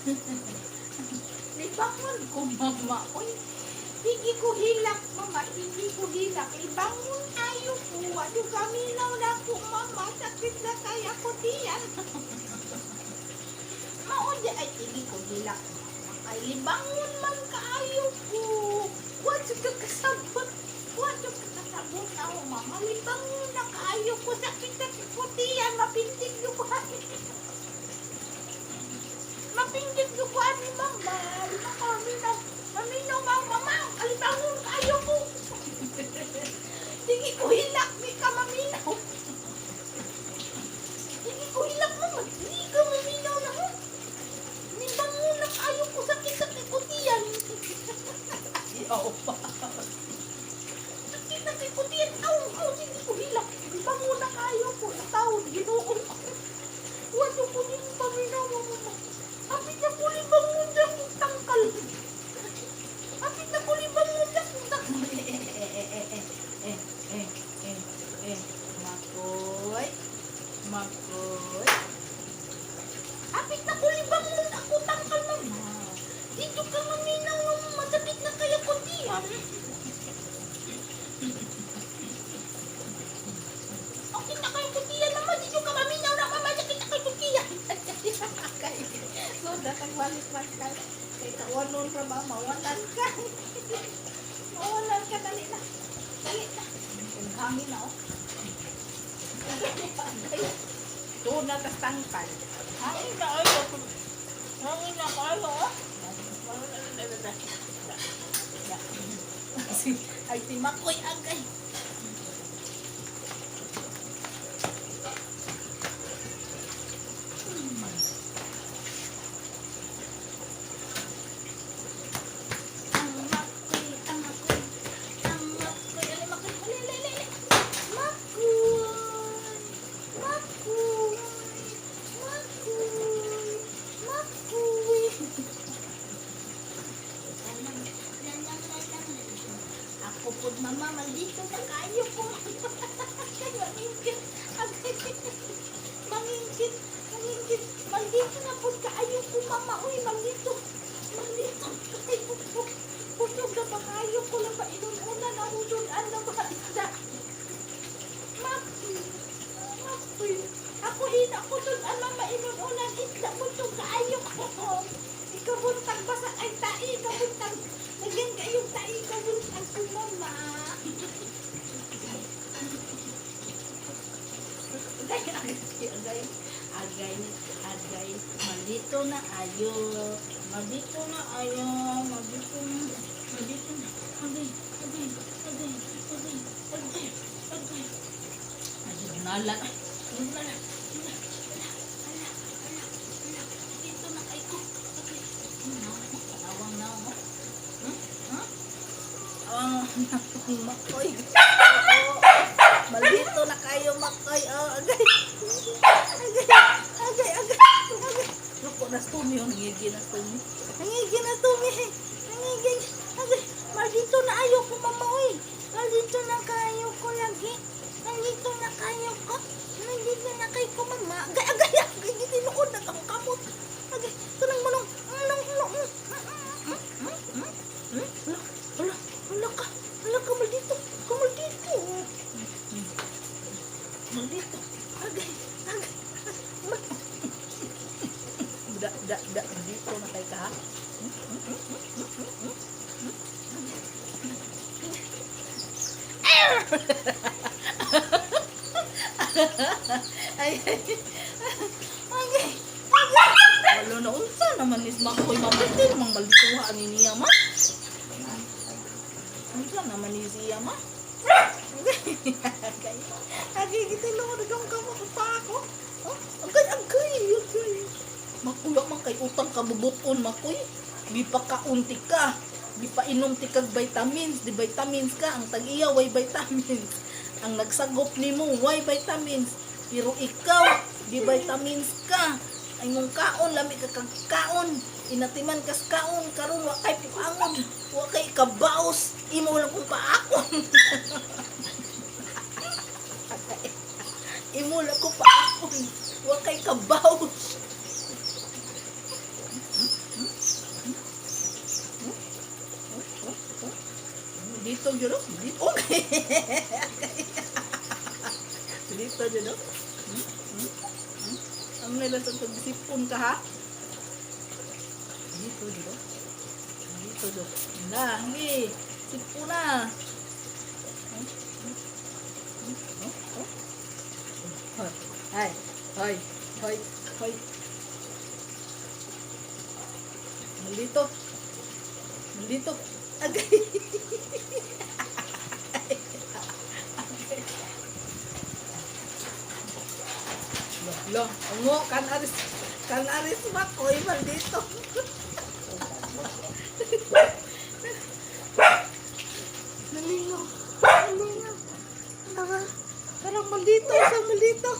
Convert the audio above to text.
Libangon ko, mama. Uy, sige ko hilak, mama. Sige ko hilak. Libangon ayo ko. Ado kaminaw na ko, mama. Sakit na kaya ko diyan. Mao di ay sige ko hilak, mama. Kay libangon man kaayo ko. Wa jud ka kasabot. Wa jud ka kasabot na ako, mama. Libangon na kaayo ko. Sakit na ko diyan. Mapintig ko. Mapinggit ko ko ani mama. Di ba kami na maminaw mama mama. Kalibangon kayo ko. Sige ko hilak, di ka maminaw. Sige ko hilak, mama. Di ka maminaw na ho. Nibangon na kayo ko, sakit sa kikutian. Ayaw pa. Sakit na kikutian. Aw, aw, sige ko hilak. Nibangon na kayo ko. Natawod, ginoo ko. Wato ko din paminaw mama. Apit na ko libangon na kong tangkal. Apit na ko libangon na kong tangkal. Eh, eh, eh, eh, eh, eh, eh, eh, Makoy. Makoy. Apit na ko libangon ako tangkal, mama. Dito ka maminaw ng masakit na kaya ko diyan. Okay na kayo kutiyan, mama. Dito ka maminaw na mama. Sakit na kayo kutiyan. So, datang balik man ka. Kay kawanon ra ba? Mawalan ka. Mawalan ka. Dali na. Dali na. Ang hangin na, oh. Doon na tas tangkal. Hangin na ayo. Hangin na kayo, oh. Ay, si Makoy agay. Ang Makoy, ang Makoy, ang Makoy, ali Makoy, ali, ali, ali, ali. Makoy, Makoy, Makoy, Makoy. Lalang, lalang, lalang, lalang. Ako po, mama, maldito na kayo po. Mangingkit, agay. Mangingkit, mangingkit. Maldito na po kaayo ko, mama. Uy, maldito. Maldito kayo ko. Busog na ba kayo ko lang ba inununa na hudunan na ba isda? Makoy, Makoy. Ako hina ko sudan, mama, inununan isda. Busog kaayo ko. Ikabuntag basa ay tai, ikabuntag. Lagyan kayong tai, ikabuntag ko, mama. Agay, agay, agay, agay, agay. Maldito na ayo. Maldito na ayo. Maldito na. Maldito na. Agay, agay, agay, agay, agay, agay. Ay, nalan. Ay, nalan. Ala, ala, ala, ala. Dito na kay ko. Agay. Awang na, oh. Hmm? Hmm? Ah, Makoy. Oo. Maldito na kayo, Makoy. Oh, agay. Agay, agay, agay, agay. Loko na stumi, oh. Nangigi na stumi. Nangigi na stumi. Nangigi. Agay. Maldito na ayo ko, mama, oy. Maldito na kayo ko lagi. Maldito na kayo ko. Maldito na kayo ko, mama. Agay, agay, agay. Gitinuod na kang kamot. Agay. Tanang manong. Manong, manong. Hmm? Hmm? Hala, hala, hala ka. Hala ka, maldito. Ka, maldito. Maldito. Agay, agay. Da, da, da. Dito na kay ka, ha? Ay, ay. Agay, agay. Wala na unsa naman is Makoy. Mabiti namang maldituha ani niya, ma. Unsa naman ni siya, ma? Agay, agay. Agay, gitinuod ang kamo pa ako. Oh, agay, agay, agay. Makuya man kay utang kabubuton, Makoy. Di pa kaunti ka. Di pa inom ti kag vitamins, di vitamins ka ang tag-iya way vitamins. Ang nagsagop nimo way vitamins. Pero ikaw di vitamins ka. Ay mong kaon lami ka kag kaon. Inatiman kas kaon karon wa kay puangod, wa kay kabaos, imo lang kung paakon. Imo lang ko paakon, wa kay kabaos. Maldito yun, oh. Maldito. Okay. Maldito yun, oh. Ang nila sa pagsipon ka, ha? Dito, yun, oh. Dito, yun. Na, hindi. Sipon na. Oh, oh. Hoy, ay, hoy, hoy, hoy. Maldito. Maldito. Agay. Lo, lo, ungo, kan aris makoy, maldito. Nalingaw, nalingaw. Tara, parang maldito, sa maldito.